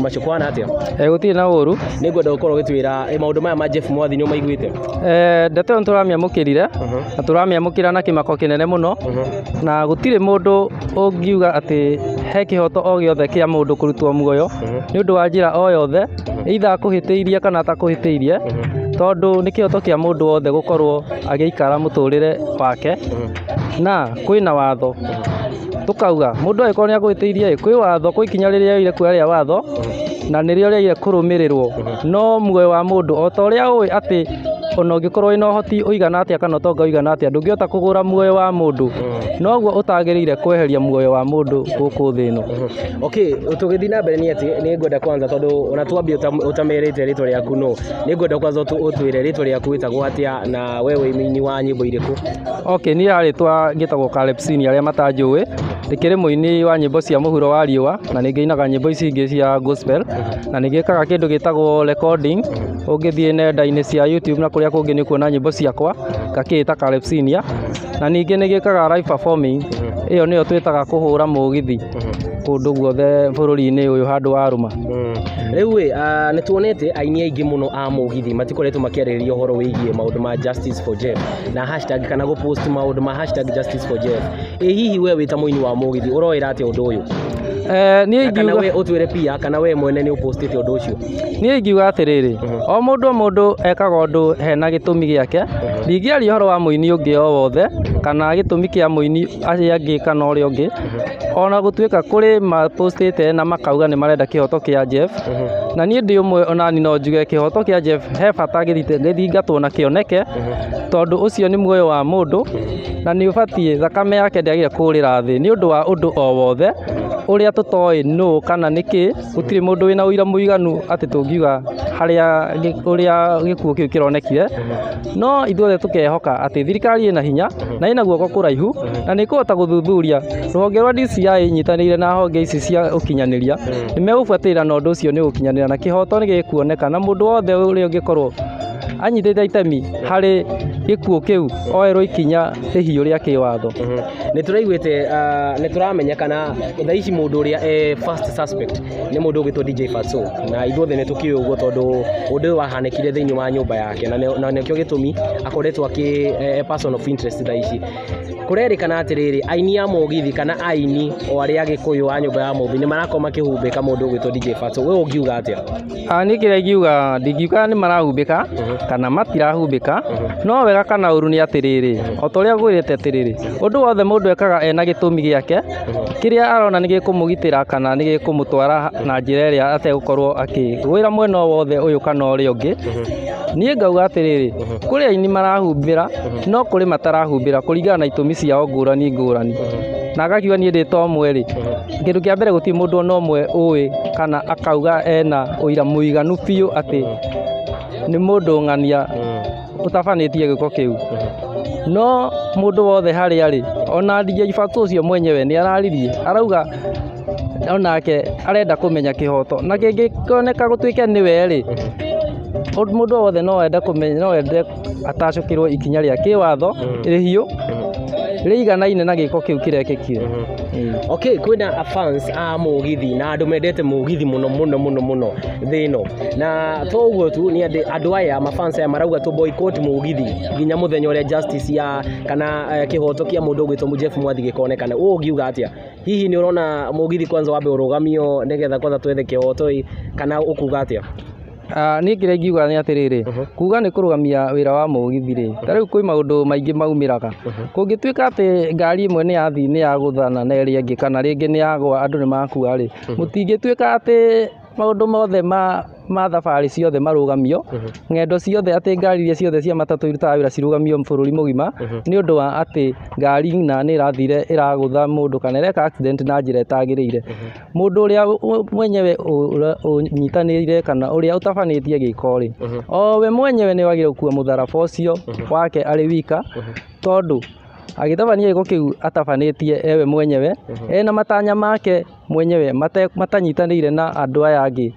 Macio kwana atia? Gũtirĩ na ũru. Nĩ ngwenda gũkorwo ũgĩtwĩra maũndũ maya ma Jeff Mwathi nĩ ũmaiguĩte? Ndeto ĩyo nĩtũramĩamũkĩrire na tũramĩamũkĩra na kĩmako kĩnene mũno, na gũtirĩ mũndũ ũngiuga atĩ he kĩhoto o gĩothe kĩa mũndũ kũrutwo muoyo nĩ ũndũ wa njĩra o yothe, either akũhĩtĩirie kana atakũhĩtĩirie, tondũ nĩ kĩhoto kĩa mũndũ wothe gũkorwo agĩikara mũtũrĩre wake, na kwĩna watho. Tũkauga mũndũ angĩkorwo nĩ akũhĩtĩirie ĩ, kwĩ watho, kwĩ ikinya rĩrĩa rĩagĩrĩire kuoya rĩa watho, na nĩrĩo rĩagĩrĩire kũrũmĩrĩrwo. No muoyo wa mũndũ o ta ũrĩa ũĩ atĩ ona ũngĩkorwo wĩna ũhoti ũigana atĩa kana ũtonga ũigana atĩa, ndũngĩhota kũgũra muoyo wa mũndũ, noguo ũtagĩrĩire kweheria muoyo wa mũndũ gũkũ thĩ ĩno. Okay, tũgĩthiĩ na mbere nĩ atĩ nĩ ngwenda kwanza, tondũ ona twambie ũtamerĩte rĩtwa rĩaku no nĩ ngwenda kwanza ũtwĩre rĩtwa rĩaku wĩtagwo atĩa na we wĩ mũini wa nyĩmbo irĩkũ? Okay, niĩ rĩtwa ngĩtagwo Caleb Senior, arĩa matanjũĩ, ndĩkĩrĩ mũini wa nyĩmbo cia mũhuro wa riũa, na nĩ ngĩinaga nyĩmbo ici ingĩ cia gospel, na nĩ ngĩkaga kĩndũ gĩtagwo recording. Ũngĩthiĩ nenda-inĩ cia YouTube na kũrĩa kũngĩ nĩ ũkuona nyĩmbo ciakwa ngakĩĩta Caleb Senior, na ningĩ nĩ ngĩkaga live performing, ĩyo nĩyo twĩtaga kũhũra mũgithi kũndũ guothe bũrũri-inĩ ũyũ handũ warũma. Rĩu ĩ, nĩ tuonete aini aingĩ mũno a mũgithi matikoretwo makĩarĩrĩria ũhoro wĩgiĩ maũndũ ma Justice for Jeff na hashtag kana gũ post maũndũ ma #JusticeForJeff. Ĩ hihi we wĩ ta mũini wa mũgithi ũroĩra atĩa ũndũ ũyũ? Niĩ Na kana ingiuga we ũtwĩre pia kana we mwene nĩ ũpostĩte ũndũ ũcio? Niĩ ingiuga atĩrĩrĩ, o mũndũ o mũndũ ekaga ũndũ hena gĩtũmi gĩake. Ndingĩaria ũhoro wa mũini ũngĩ o wothe kana gĩtũmi kĩa mũini arĩa angĩ kana ũrĩa ũngĩ, ona gũtuĩka kũrĩ mapostĩte na makauga nĩ marenda kĩhoto kĩa Jeff, na niĩ ndĩ ũmwe, onani no njuge kĩhoto kĩa Jeff he bata gĩthingatwo na kĩoneke, tondũ ũcio nĩ muoyo wa mũndũ na nĩ ũbatiĩ thakame yake ndĩagĩrĩire kũrĩra thĩ nĩ ũndũ wa ũndũ o wothe ũrĩa tũtoĩ nũ kana nĩkĩ. Gũtirĩ mũndũ wĩna ũira mũiganu atĩ tũngiuga harĩa ũrĩa gĩkuũ kĩu kĩronekire, no ithuothe tũkehoka atĩ thirikari ĩna hinya na ĩna guoko kũraihu na nĩ ĩkũhota gũthuthuria. Rũhonge rwa DCI inyitanĩire na honge ici cia ũkinyanĩria nĩ megũbuatĩrĩra na ũndũ ũcio nĩ ũgũkinyanĩra na kĩhoto nĩ gĩkuoneka, na mũndũ wothe ũrĩa ũngĩkorwo anyitĩte itemi harĩ gĩkuũ kĩu oerwo ikinya rĩhiũ rĩa kĩwatho. Nĩ tũraiguĩte, nĩ tũramenya kana thaa ici mũndũ ũrĩa first suspect nĩ mũndũ ũgwĩtwo DJ Fatxo, na ithuothe nĩ tũkĩũĩ ũguo tondũ ũndũ ũyũ wahanĩkire thĩinĩ wa nyũmba yake, na nĩkĩo gĩtũmi akoretwo akĩ person of interest thaa ici. Kũrerĩkana atĩrĩrĩ, aini a mũgithi kana aini o arĩa Agĩkũyũ a nyũmba ya Mũmbi nĩ marakorwo makĩhumbĩka mũndũ ũgwĩtwo DJ Fatxo. We ũngiuga atĩa? Niĩ kĩrĩa ingiuga, ndingiuga nĩ marahumbĩka kana matirahumbĩka, no wega kana ũru nĩ atĩrĩrĩ, o ta ũrĩa ngwĩrĩte atĩrĩrĩ, ũndũ wothe mũndũ ekaga ena gĩtũmi gĩake kĩrĩa arona nĩ gĩkũmũgitĩra kana nĩ gĩkũmũtwara na njĩra ĩrĩa ategũkorwo akĩgwĩra mwena o wothe ũyũ kana ũrĩa ũngĩ. Niĩ ngauga atĩrĩrĩ, kũrĩ aini marahumbĩra no kũrĩ matarahumbĩra kũringana na itũmi ciao ngũrani ngũrani. Na ngakiuga niĩ ndĩ ta ũmwe rĩ, kĩndũ kĩa mbere gũtirĩ mũndũ ona ũmwe ũĩ kana akauga ena ũira mũiganu biũ atĩ nĩ mũndũ ng'ania ũtabanĩtie gĩko kĩu. No mũndũ wothe harĩa arĩ, ona DJ Fatxo ũcio mwenyewe nĩ araririe, arauga onake arenda kũmenya kĩhoto, na kĩngĩkoneka gũtuĩke nĩwe rĩ, mũndũ wothe no ende kũmenya, no ende atacũkĩrwo ikinya rĩa kĩwatho rĩhiũ rĩiganaine na gĩko kĩu kĩrekĩkire. Okay, kwĩna fans a mũgithi na andũ mendete mũgithi mũno mũno mũno mũno thĩ ĩno, na to ũguo tu, nĩ andũ aya mafans aya marauga tũ boycott mũgithi nginya mũthenya ũrĩa justice ya kana kĩhoto kĩa mũndũ ũgwĩtwo Jeff Mwathi gĩkonekana. Ũũ ũngiuga atĩa? Hihi nĩ ũrona mũgithi kwanza wambe ũrũgamio nĩgetha kwanza twethe kĩhoto ĩ, kana ũkuga atĩa? Niĩ kĩrĩa ingiuga nĩ atĩrĩrĩ, kuga nĩ kũrũgamia wĩra wa mũgithi rĩ, ta rĩu kwĩ maũndũ maingĩ maumĩraga. Kũngĩtuĩka atĩ ngari ĩmwe nĩ yathiĩ nĩ yagũthana na ĩrĩa ĩngĩ kana rĩngĩ nĩ yagũa andũ nĩ makua rĩ, mũtingĩtuĩka atĩ maũndũ mothe ma thabarĩ ciothe marũgamio, ng'endo ciothe, atĩ ngari iria ciothe cia matatũ irutaga wĩra cirũgamio bũrũri mũgima nĩ ũndũ wa atĩ ngari na nĩ ĩrathire ĩragũtha mũndũ kana ĩreka accident na njĩra ĩtagĩrĩire. Mũndũ ũrĩa mwenyewe ũnyitanĩire kana ũrĩa ũtabanĩtie gĩko rĩ, o we mwenyewe nĩ wagĩrĩire gũkua mũtharaba ũcio wake arĩ wika, tondũ agĩtabania gĩko kĩu atabanĩtie ewe mwenyewe ena matanya make mwenyewe matanyitanĩire na andũ aya angĩ,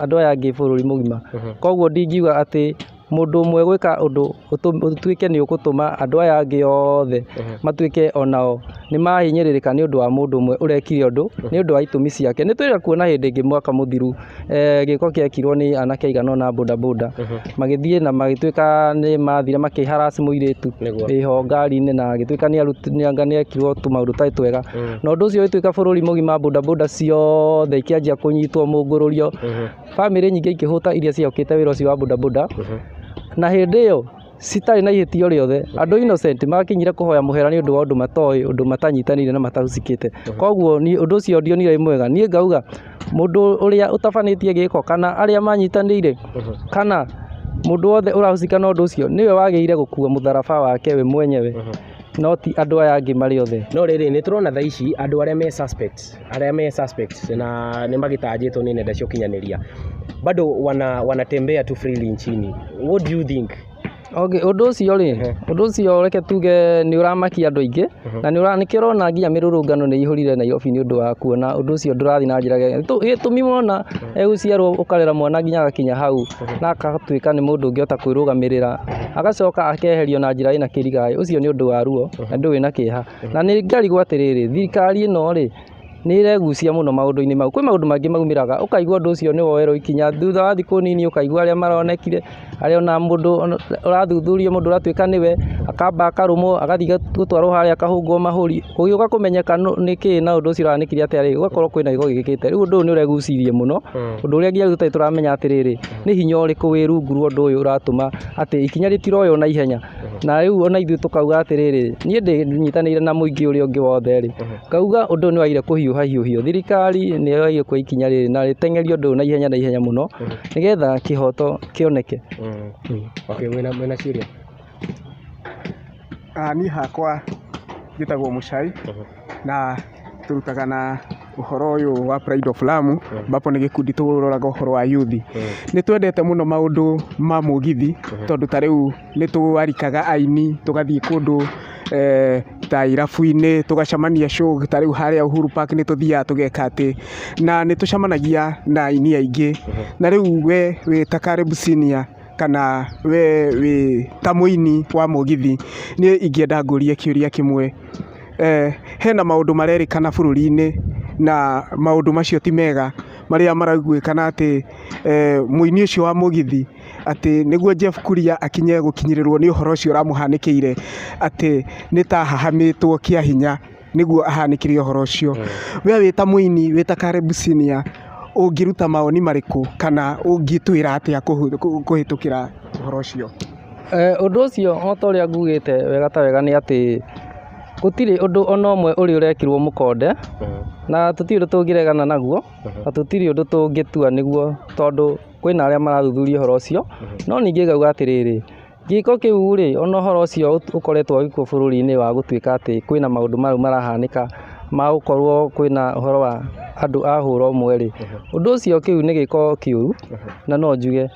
andũ aya angĩ bũrũri mũgima. Koguo ndingiuga atĩ mũndũ ũmwe gwĩka ũndũ ũtuĩke nĩ ũgũtũma andũ aya angĩ othe matuĩke onao nĩ nĩ mahinyĩrĩrĩka nĩ ũndũ wa mũndũ ũmwe ũrekire ũndũ nĩ ũndũ wa itũmi ciake. Nĩ twĩra kuona hĩndĩ ĩngĩ mwaka mũthiru gĩko gĩekirwo nĩ anake aigana ũna a bodaboda, magĩthiĩ na magĩtuĩka nĩ mathire makĩharass mũirĩtu ĩho ngari-inĩ, na agĩtuĩka nĩ ekirwo tũmaũndũ tũtarĩ twega. Na ũndũ ũcio ũgĩtuĩka bũrũri mũgima bodaboda ciothe ikĩanjia kũnyitwo mũngũrũrio, bamĩrĩ nyingĩ ikĩhũta iria ciehokete wĩra ũcio wa bodaboda, na hĩndĩ ĩyo citarĩ na ihĩtia rĩothe, andũ innocent makinyire kũhoya mũhera nĩ ũndũ wa ũndũ matoĩ, ũndũ matanyitanĩire na matahusikĩte. Koguo niĩ ũndũ ũcio ndionire wĩ mwega. Niĩ ngauga mũndũ ũrĩa ũtabanĩtie gĩko kana arĩa manyitanĩire kana mũndũ wothe ũrahusika na ũndũ ũcio nĩwe wagĩrĩire gũkua mũtharaba wake we mwenyewe, no ti andũ aya angĩ marĩ othe. No rĩrĩ, nĩ tũrona thaa ici andũ arĩa me suspect, arĩa me suspect na nĩ magĩtanjĩtwo nĩ nenda cia ũkinyanĩria, bado wanatembea tu freely nchini. What do you think? Okay, ũndũ ũcio rĩ, ũndũ ũcio reke tuge nĩ ũramakia andũ aingĩ, na nĩ nĩkĩo ũrona nginya mĩrũrũngano nĩ ĩihũrire Nairobi nĩ ũndũ wa kuona ũndũ ũcio ndũrathiĩ na njĩra gĩtũmi mwana egũciarwo ũkarera mwana nginya agakinya hau na agatuĩka nĩ mũndũ ũngĩhota kwĩrũgamĩrĩra, agacoka akeherio na njĩra ĩna kĩrigaĩ, ũcio nĩ ũndũ wa ruo na ũndũ wĩna kĩeha. Na nĩ ngarigwo atĩrĩrĩ, thirikari ĩno rĩ nĩ ĩregucia mũno maũndũ-inĩ mau. Kwĩ maũndũ mangĩ maumĩraga ũkaigua ũndũ ũcio nĩ woerwo ikinya, thutha wa thikũ nini ũkaigua arĩa maronekire, arĩa ona mũndũ ũrathuthurio, mũndũ ũratuĩka nĩwe, akamba akarũmwo, agathiĩ gũtwarwo harĩa akahũngwo mahũri, gũgĩũka kũmenyeka nĩkĩ na ũndũ ũcio ũrahanĩkire atĩa rĩ, gũgakorwo kwĩna gĩko gĩkĩkĩte. Rĩu ũndũ ũyũ nĩ ũregucirie mũno, ũndũ ũrĩa nginya rĩu tũtarĩ tũramenya atĩrĩrĩ, nĩ hinya ũrĩkũ wĩ rungu rwa ũndũ ũyũ ũratũma atĩ ikinya rĩtiroywo na ihenya. Na rĩu ona ithuĩ tũkauga atĩrĩrĩ, niĩ ndĩnyitanĩire na mũingĩ ũrĩa ũngĩ wothe rĩ, ngauga ũndũ ũyũ nĩ wagĩrĩire kũhiũhahiũhio. Thirikari nĩ yagĩrĩire kuoya ikinya rĩrĩ na rĩteng'erie ũndũ ũyũ na ihenya na ihenya mũno, nĩgetha kĩhoto kĩoneke. Okay, wĩna ciũria? Niĩ hakwa njĩtagwo Mũcai na tũrutaga na ũhoro ũyũ wa Pride of Lamu, ambapo nĩ gĩkundi tũroraga ũhoro wa youth. Nĩ twendete mũno maũndũ ma mũgithi, tondũ ta rĩu nĩ twarikaga aini tũgathiĩ kũndũ ta irabu-inĩ, tũgacemania show ta rĩu harĩa Uhuru Park nĩ tũthiaga tũgeka atĩ, na nĩ tũcemanagia na aini aingĩ. Na rĩu we wĩ ta Caleb Senior kana we wĩ ta mũini wa mũgithi, niĩ ingĩenda ngũrie kĩũria kĩmwe. Hena maũndũ marerĩkana bũrũri-inĩ na maũndũ macio ti mega, marĩa maraiguĩkana atĩ mũini ũcio wa mũgithi atĩ nĩguo Jeff Kuria akinye gũkinyĩrĩrwo nĩ ũhoro ũcio ũramũhanĩkĩire, atĩ nĩ ta ahahamĩtwo kĩa hinya nĩguo ahanĩkĩre ũhoro ũcio. We wĩ ta mũini, wĩ ta Caleb Senior, ũngĩruta mawoni marĩkũ kana ũngĩtwĩra atĩa kũhĩtũkĩra ũhoro ũcio? Ũndũ ũcio o ta ũrĩa ngugĩte wega ta wega nĩ atĩ gũtirĩ ũndũ ona ũmwe ũrĩ ũrekirwo mũkonde, na tũtirĩ ũndũ tũngĩregana naguo, na tũtirĩ ũndũ tũngĩtua nĩguo, tondũ kwĩna arĩa marathuthuria ũhoro ũcio. No ningĩ ngauga atĩrĩrĩ, gĩko kĩu rĩ, ona ũhoro ũcio ũkoretwo wĩkuo bũrũri-inĩ wa gũtuĩka atĩ kwĩna maũndũ mau marahanĩka ma gũkorwo kwĩna ũhoro wa andũ a hũra ũmwe rĩ, ũndũ ũcio kĩu nĩ gĩko kĩũru na no njuge,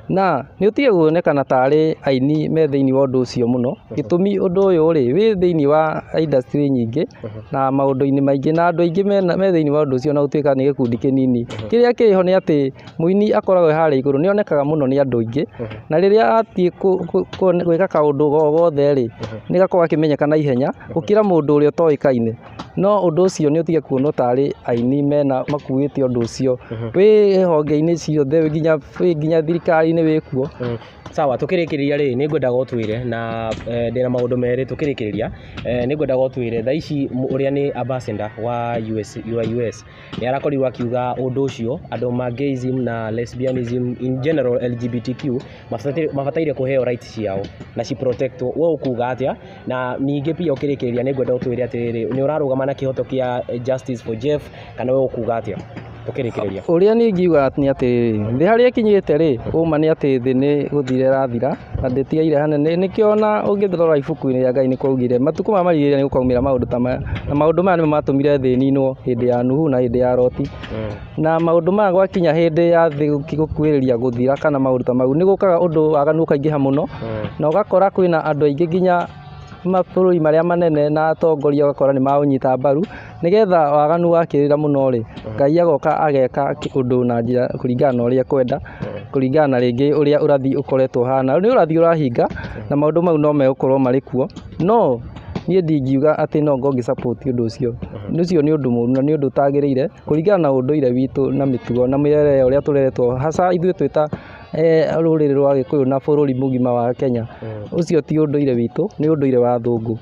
na nĩ ũtige kuonekana tarĩ aini me thĩinĩ wa ũndũ ũcio mũno. Gĩtũmi ũndũ ũyũ rĩ wĩ thĩinĩ wa industry nyingĩ na maũndũ-inĩ maingĩ, na andũ aingĩ me thĩinĩ wa ũndũ ũcio, na gũtuĩka nĩ gĩkundi kĩnini. Kĩrĩa kĩho nĩ atĩ mũini akoragwo harĩa igũrũ, nĩ onekaga mũno nĩ andũ aingĩ, na rĩrĩa athiĩ gwĩka kaũndũ o gothe rĩ, nĩ gakoragwo gakĩmenyeka na ihenya gũkĩra mũndũ ũrĩa ũtoĩkaine. No ũndũ ũcio nĩ ũtige kuonwo tarĩ aini mena makuĩte ũndũ ũcio wĩ honge-inĩ ciothe, wĩ nginya thirikari-inĩ wĩkuo. Sawa, tukĩrĩkĩrĩria rĩ, nĩ ngwendaga ũtwĩre na ndĩna maũndũ merĩ tukĩrĩkĩrĩria, nĩ ngwendaga ũtwĩre thaa ici ũrĩa nĩ ambassador wa US, wa US nĩ arakorirwo akiuga ũndũ ũcio andũ ma gayism na lesbianism in general LGBTQ mabataire kũheo rights ciao na ci protect. We ũkuga atĩa? Na ningĩ pia ũkĩrĩkĩrĩria nĩ ngwenda ũtwĩre atĩrĩrĩ, nĩ ũrarũgama na kĩhoto kĩa justice for Jeff kana we ũkuga atĩa tũkĩrĩkĩrĩria? Ũrĩa niĩ ingiuga nĩ atĩrĩrĩ, thĩ harĩa ĩkinyĩte rĩ, ũma nĩ atĩ thĩ nĩ gũthira ĩrathira na ndĩtigaire hanene. Nĩkĩo ona ũngĩrora ibuku-inĩ rĩa Ngai nĩ kwaugire matukũ ma marigĩrĩria nĩ gũkaumĩra maũndũ ta maya, na maũndũ maya nĩmo matũmire thĩ ĩninwo hĩndĩ ya Nuhu na hĩndĩ ya Loti. Na maũndũ maya gwakinya hĩndĩ ya thĩ gũkuhĩrĩria gũthira kana maũndũ ta mau, nĩ gũkaga ũndũ waganu ũkaingĩha mũno, na ũgakora kwĩna andũ aingĩ nginya mabũrũri marĩa manene na atongoria ũgakora nĩ maũnyita mbaru, nĩgetha waganu wakĩrĩra mũno rĩ, Ngai agoka ageka ũndũ na njĩra kũringana na ũrĩa ekwenda, kũringana na rĩngĩ ũrĩa ũrathi ũkoretwo ũhana. Nĩ ũrathi ũrahinga na maũndũ mau no megũkorwo marĩ kuo, no Niĩ ndingiuga atĩ no ngorwo ngĩ support ũndũ ũcio. Ũcio nĩ ũndũ mũru na nĩ ũndũ ũtagĩrĩire kũringana na ũndũire witũ na mĩtugo na mĩrerere ũrĩa tũreretwo, hasa ithuĩ twĩ ta rũrĩrĩ rwa Gĩkũyũ na bũrũri mũgima wa Kenya. Ũcio ti ũndũire witũ, nĩ ũndũire wa athũngũ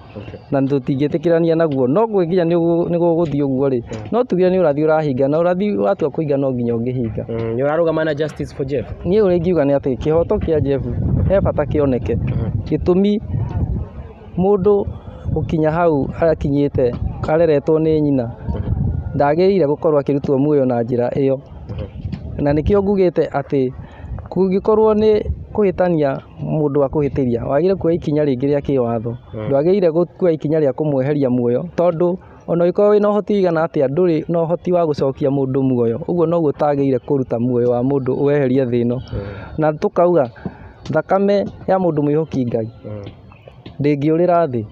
na tũtingĩtĩkĩrania naguo. No gwĩkinya nĩ gũgũthiĩ ũguo rĩ, no tuge nĩ ũrathi ũrahinga, na ũrathi watua kũhinga no nginya ũngĩhinga. Nĩ ũrarũgama na Justice for Jeff? Niĩ ũrĩa ingiuga nĩ atĩ kĩhoto kĩa Jeff he bata kĩoneke. Gĩtũmi mũndũ gũkinya hau akinyĩte areretwo nĩ nyina, ndagĩrĩire gũkorwo akĩrutwo muoyo na njĩra ĩyo. Na nĩkĩo ngugĩte atĩ kũngĩkorwo nĩ kũhĩtania mũndũ akũhĩtĩria, wagĩrĩire kuoya ikinya rĩngĩ rĩa kĩwatho. Ndwagĩrĩire kuoya ikinya rĩa kũmweheria muoyo, tondũ ona ũngĩkorwo wĩna ũhoti ũigana atĩa, ndũrĩ na ũhoti wa gũcokia mũndũ muoyo. Ũguo noguo ũtagĩrĩire kũruta muoyo wa mũndũ ũweherie thĩ ĩno. Na tũkauga thakame ya mũndũ mwĩhoki Ngai ndĩngĩũrĩra thĩ.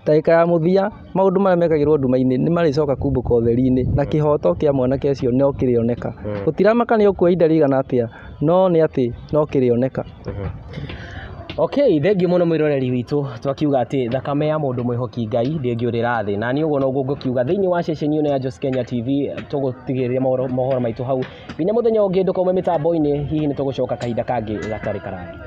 Ndagĩka ya mũthia maũndũ marĩa mekagĩrwo nduma-inĩ nĩ marĩcoka kumbũka ũtheri-inĩ, na kĩhoto kĩa mwanake ũcio no kĩrĩoneka. Gũtiramaka nĩ ũkuoya ihinda rĩigana atĩa, no nĩ atĩ no kĩrĩoneka. Okay, thengiũ mũno mwĩroreri witũ, twakiuga atĩ thakame ya mũndũ mwĩhoki Ngai ndĩngĩũrĩra thĩ, na niĩ ũguo noguo ngũkiuga thĩinĩ wa ceceni ĩno ya Jos Kenya TV. Tũgũtigĩrĩria mohoro maitũ hau nginya mũthenya ũngĩ. Ndũkaume mĩtambo-inĩ, hihi nĩ tũgũcoka kahinda kangĩ gatarĩ karangi.